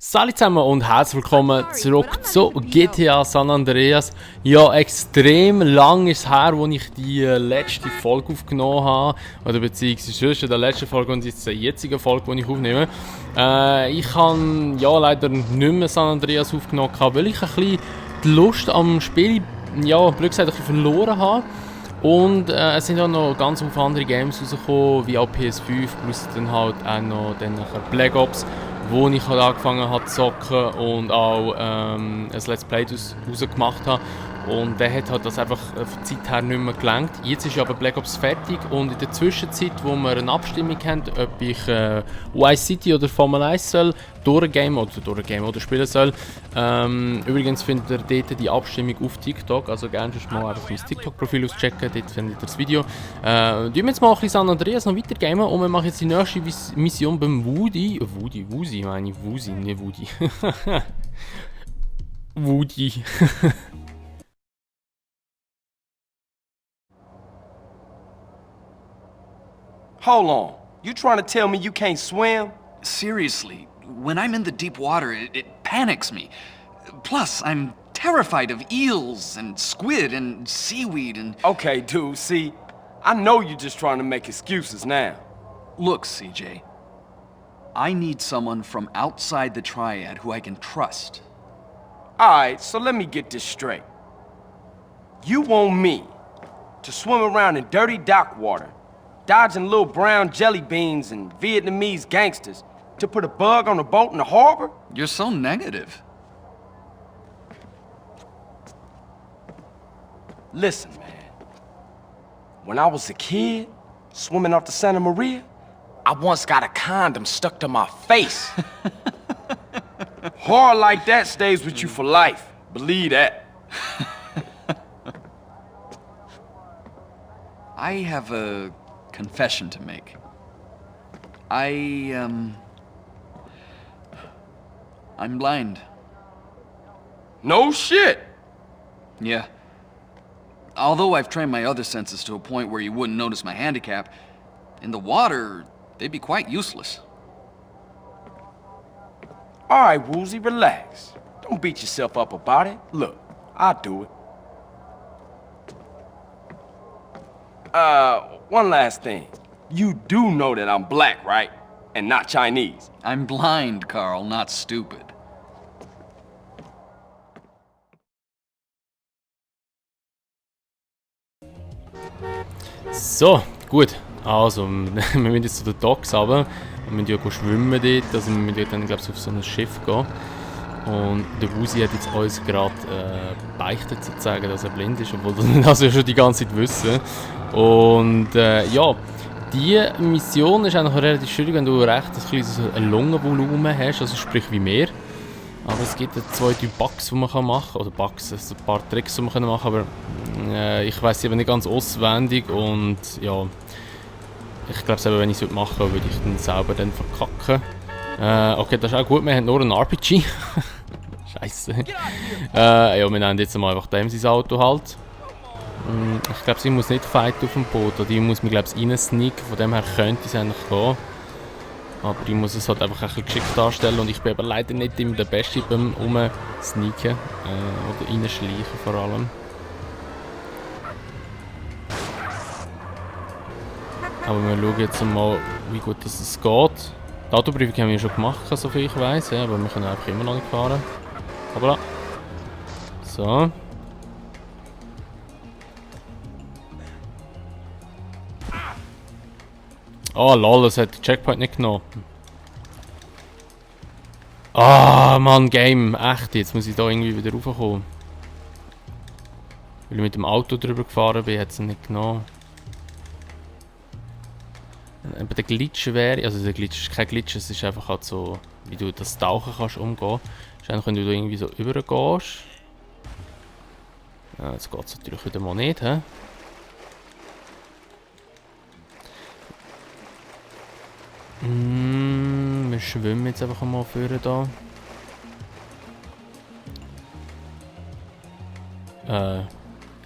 Salut zusammen und herzlich willkommen zurück zu GTA San Andreas. Ja, extrem lang ist es her, als ich die letzte Folge aufgenommen habe. Oder beziehungsweise in der letzten Folge und jetzt der jetzigen Folge, die ich aufnehme. Ich habe ja leider nicht mehr San Andreas aufgenommen, weil ich ein bisschen die Lust am Spiel, ja, blöd gesagt, ein bisschen verloren habe. Und es sind auch noch ganz viele andere Games rausgekommen, wie auch PS5, plus dann halt auch noch Black Ops, wo ich halt angefangen habe zu zocken und auch ein Let's Play rausgemacht habe. Und der hat halt das einfach von der Zeit her nicht mehr gelangt. Jetzt ist aber Black Ops fertig und in der Zwischenzeit, wo wir eine Abstimmung haben, ob ich Vice City oder Formel 1 soll, durchgamen oder spielen soll. Übrigens findet ihr dort die Abstimmung auf TikTok, also gerne mal einfach mein TikTok-Profil auschecken, dort findet ihr das Video. Wir jetzt mal ein bisschen San Andreas noch weitergamen und wir machen jetzt die nächste Mission beim Woody, nicht Woody. Woody. Hold on. You trying to tell me you can't swim? Seriously, when I'm in the deep water, it panics me. Plus, I'm terrified of eels and squid and seaweed and... Okay, dude, see, I know you're just trying to make excuses now. Look, CJ, I need someone from outside the Triad who I can trust. Alright, so let me get this straight. You want me to swim around in dirty dock water, dodging little brown jelly beans and Vietnamese gangsters, to put a bug on a boat in the harbor? You're so negative. Listen, man. When I was a kid, swimming off the Santa Maria, I once got a condom stuck to my face. Horror like that stays with you for life. Believe that. I have a confession to make. I'm blind. No shit. Yeah. Although I've trained my other senses to a point where you wouldn't notice my handicap, in the water, they'd be quite useless. Alright, Woozy, relax. Don't beat yourself up about it. Look, I'll do it. One last thing. You do know that I'm black, right? And not Chinese. I'm blind, Carl, not stupid. So, gut. Also, wir müssen jetzt zu den Docks runter. Wir müssen ja schwimmen dort. Also, wir müssen dann, glaube ich, auf so ein Schiff gehen. Und der Wusi hat jetzt uns gerade beichtet, sozusagen, dass er blind ist, obwohl wir das ja schon die ganze Zeit wissen. Und ja, die Mission ist eigentlich relativ schwierig, wenn du recht ein kleines Lungenvolumen hast, also sprich wie mehr. Aber es gibt zwei, drei Bugs, die man machen kann. Oder Bugs, also ein paar Tricks, die man machen kann. Aber ich weiss sie aber nicht ganz auswendig. Und ja, ich glaube, wenn ich es machen würde, würde ich dann selber dann verkacken. Okay, das ist auch gut, wir haben nur ein RPG. Scheiße. Ja, wir nehmen jetzt mal einfach dem sein Auto halt. Ich glaube, sie muss nicht fighten auf dem Boot. Oder die muss mir, glaube ich, reinsneaken. Von dem her könnte es eigentlich gehen. Aber ich muss es halt einfach ein bisschen geschickt darstellen. Und ich bin aber leider nicht immer der Beste beim Umsneaken. Oder reinschleichen vor allem. Aber wir schauen jetzt mal, wie gut es geht. Die Autoprüfung haben wir schon gemacht, soviel ich weiss. Ja, aber wir können einfach immer noch nicht fahren. Hoppla. So. Oh lol, es hat den Checkpoint nicht genommen. Ah, Mann, Game. Echt, jetzt muss ich da irgendwie wieder raufkommen. Weil ich mit dem Auto drüber gefahren bin, hat es nicht genommen. Aber der Glitch wäre, also der Glitch ist kein Glitch, es ist einfach halt so, wie du das Tauchen kannst umgehen. Wahrscheinlich, wenn du da irgendwie so übergehst. Ja, jetzt geht es natürlich wieder mal nicht, hä? Wir schwimmen jetzt einfach mal vorne da.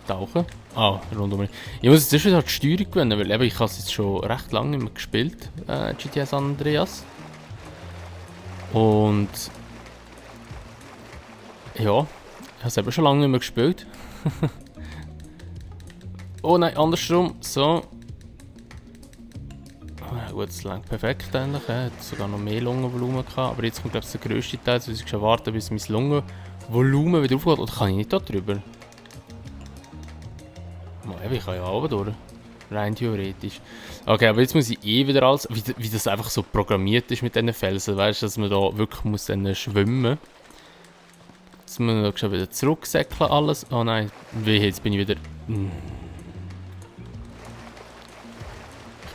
Tauchen. Ah, rundum. Ich muss jetzt wieder die Steuerung gewinnen, weil eben, ich habe es jetzt schon recht lange nicht mehr gespielt, GTA San Andreas. Und Ja, ich habe es eben schon lange nicht mehr gespielt. Oh nein, andersrum. So. Ja, gut, das längt perfekt eigentlich. Hat sogar noch mehr Lungenvolumen gehabt. Aber jetzt kommt, glaube ich, der grösste Teil. Jetzt muss ich schon warten, bis mein Lungenvolumen wieder aufgeht. Oder kann ich nicht da drüber? Ich kann ja oben durch. Rein theoretisch. Okay, aber jetzt muss ich eh wieder alles. Wie das einfach so programmiert ist mit diesen Felsen. Weißt du, dass man da wirklich muss dann schwimmen. Jetzt muss man da schon wieder zurücksäckeln alles. Oh nein, jetzt bin ich wieder. Ich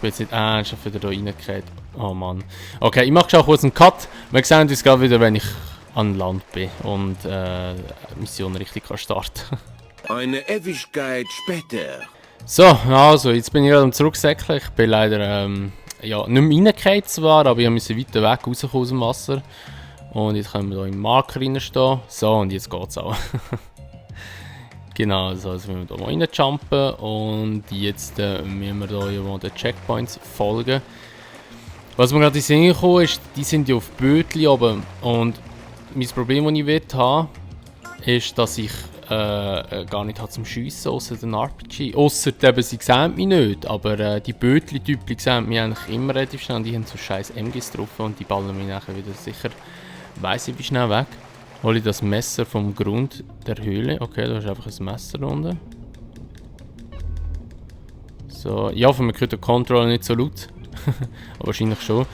bin jetzt nicht ernsthaft wieder da reingekehrt. Oh Mann. Okay, ich mache schon kurz einen Cut. Wir sehen uns gerade wieder, wenn ich an Land bin und die Mission richtig kann starten. Eine Ewigkeit später. So, also, jetzt bin ich gerade am Zurücksäckeln. Ich bin leider ja, nicht mehr reingefallen zwar, aber ich musste weiter weg rauskommen aus dem Wasser. Und jetzt können wir hier im Marker reinstehen. So, und jetzt geht's auch. Genau, also müssen wir hier mal reinjumpen. Und jetzt müssen wir hier ja mal den Checkpoints folgen. Was mir gerade in den Sinn gekommen ist, die sind ja auf Bötchen oben. Und mein Problem, das ich will haben, ist, dass ich gar nicht zum Schiessen außer den RPG. Ausser eben, sie sehen mich nicht, aber die Bötli-Typen sehen mich eigentlich immer relativ schnell. Und die haben so scheiß MGs drauf und die ballen mich nachher wieder sicher, weiss ich wie schnell weg. Hole ich das Messer vom Grund der Höhle. Okay, da ist einfach ein Messer unten. So, ich hoffe, man hört den Controller nicht so laut. Aber wahrscheinlich schon.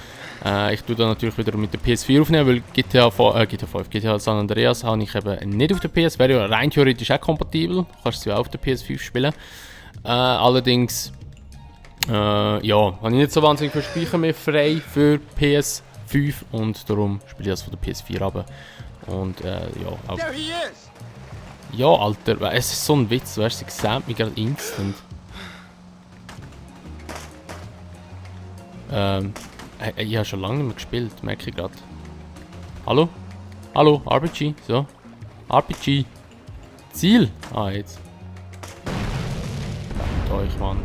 Ich tue dann natürlich wieder mit der PS4 aufnehmen, weil GTA San Andreas habe ich eben nicht auf der PS. Wäre ja rein theoretisch auch kompatibel. Du kannst es ja auch auf der PS5 spielen. Allerdings, ja, habe ich nicht so wahnsinnig viel Speicher mehr frei für PS5 und darum spiele ich das von der PS4 runter. Und ja, auch. Ja, Alter, es ist so ein Witz, weißt du, sie sehen mich gerade instant. Ich habe schon lange nicht mehr gespielt, merke ich gerade. Hallo? Hallo, RPG, so. RPG. Ziel! Ah, jetzt. Da euch, Mann.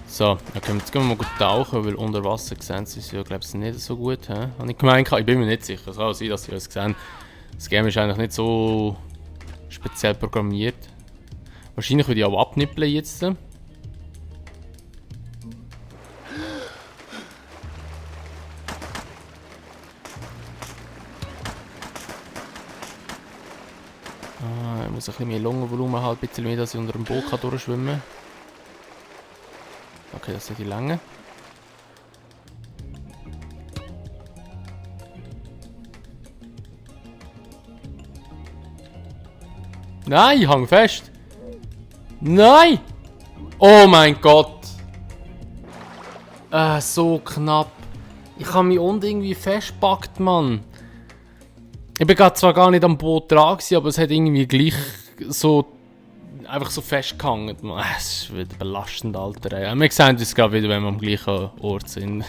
So, okay, jetzt gehen wir mal gut tauchen, weil unter Wasser sehen sie es ja, glaube ich, nicht so gut. Habe ich gemeint, ich bin mir nicht sicher. Es kann auch sein, dass sie es sehen. Das Game ist eigentlich nicht so speziell programmiert. Wahrscheinlich würde ich auch abnippeln jetzt. Ich muss ein bisschen mehr Lungenvolumen haben, ein bisschen mehr, dass ich unter dem Boot durchschwimmen kann. Okay, das sind die Länge. Nein, ich hang fest! Nein! Oh mein Gott! So knapp. Ich habe mich unten irgendwie festgepackt, Mann. Ich bin gerade zwar gar nicht am Boot dran gewesen, aber es hat irgendwie gleich so einfach so festgehangen. Es ist wieder belastend, Alter. Ja, wir sehen uns gerade wieder, wenn wir am gleichen Ort sind.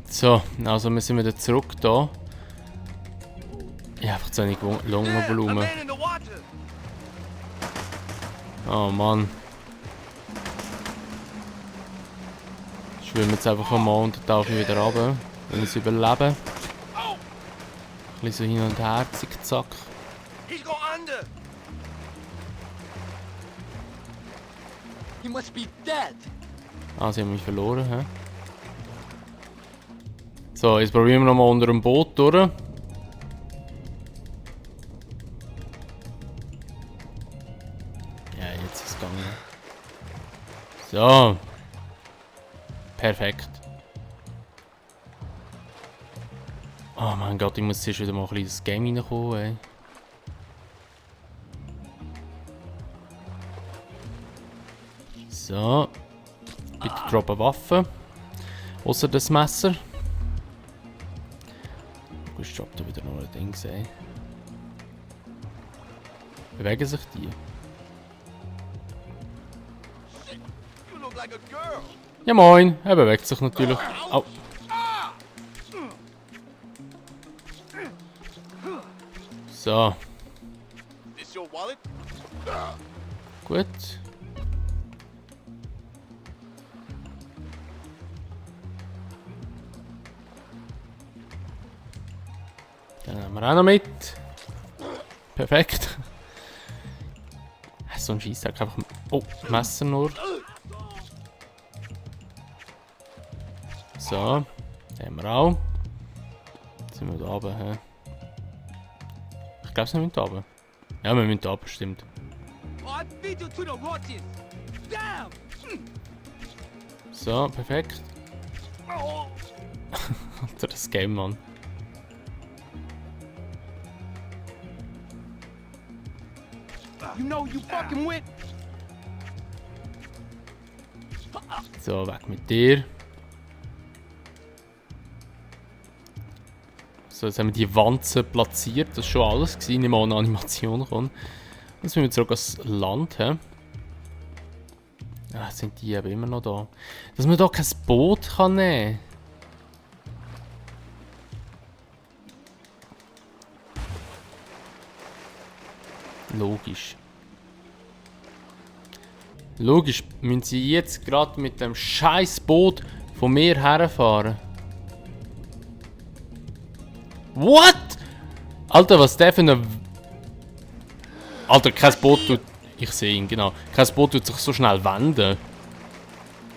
So, also wir sind wieder zurück da. Ich habe einfach zu wenig Lungenvolumen. Oh Mann. Ich schwimme jetzt einfach mal und tauche wieder runter, wenn ich es überlebe. Ein bisschen so hin und her, zickzack. Ah, sie haben mich verloren, hä? So, jetzt probieren wir nochmal unter dem Boot durch. Ja, jetzt ist es gegangen. So. Perfekt. Oh mein Gott, ich muss zuerst wieder mal ein bisschen ins Game reinkommen, ey. So. Bitte droppen Waffen. Außer das Messer. Gut, ich droppe da wieder noch ein Ding, ey. Bewegen sich die? Ja moin, er bewegt sich natürlich. Au. So. Gut. Den nehmen wir auch noch mit. Perfekt. So ein Scheissdreck, einfach... Oh, Messer nur. So. Den haben wir auch. Jetzt sind wir da oben, hä? Ich glaube, wir müssen da oben. Ja, wir müssen da oben, stimmt. So, perfekt. Alter, das Game, Mann. You know you fucking with. So, weg mit dir. So, jetzt haben wir die Wanzen platziert. Das war schon alles gewesen. Nicht mal eine Animation kommt. Jetzt müssen wir zurück ans Land, hä? Ah, sind die eben immer noch da. Dass man da kein Boot kann nehmen kann. Logisch. Logisch, müssen sie jetzt gerade mit dem scheiß Boot von mir herfahren. What? Alter, was der für eine... Alter, kein Boot tut... Ich sehe ihn, genau. Kein Boot tut sich so schnell wenden.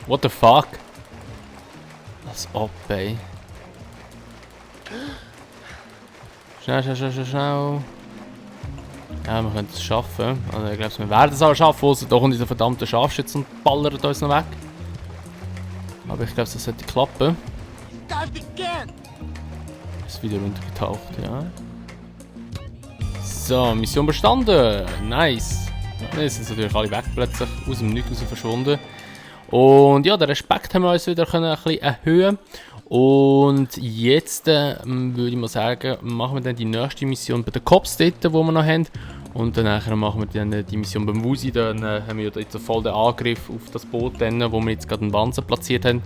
What the fuck? Lass ab, ey. Schnell, schnell, schnell, schnell, schnell. Ja, wir können es schaffen. Also, ich glaube, wir werden es auch schaffen, außer da kommt dieser verdammte Scharfschütze und ballert uns noch weg. Aber ich glaube, das sollte klappen. Ist wieder runtergetaucht, ja. So, Mission bestanden. Nice. Jetzt sind natürlich alle weg plötzlich, aus dem Nichts raus verschwunden. Und ja, den Respekt haben wir uns wieder ein bisschen erhöhen. Und jetzt würde ich mal sagen, machen wir dann die nächste Mission bei den Cops dort, wo wir noch haben. Und dann machen wir dann die Mission beim Wusi. Dann haben wir jetzt voll den Angriff auf das Boot, dann, wo wir jetzt gerade einen Wanzen platziert haben.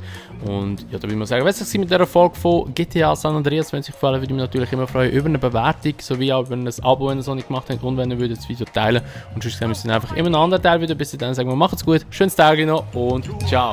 Und ja, da würde ich mal sagen, was es mit dieser Folge von GTA San Andreas. Wenn es euch gefallen würde ich mich natürlich immer freuen über eine Bewertung, sowie auch über ein Abo, wenn ihr es noch nicht gemacht habt. Und wenn ihr würdet das Video teilen. Und sonst sehen wir uns dann einfach immer einen anderen Teil wieder. Bis dann sagen wir, macht's gut, schönes Tag noch und ciao.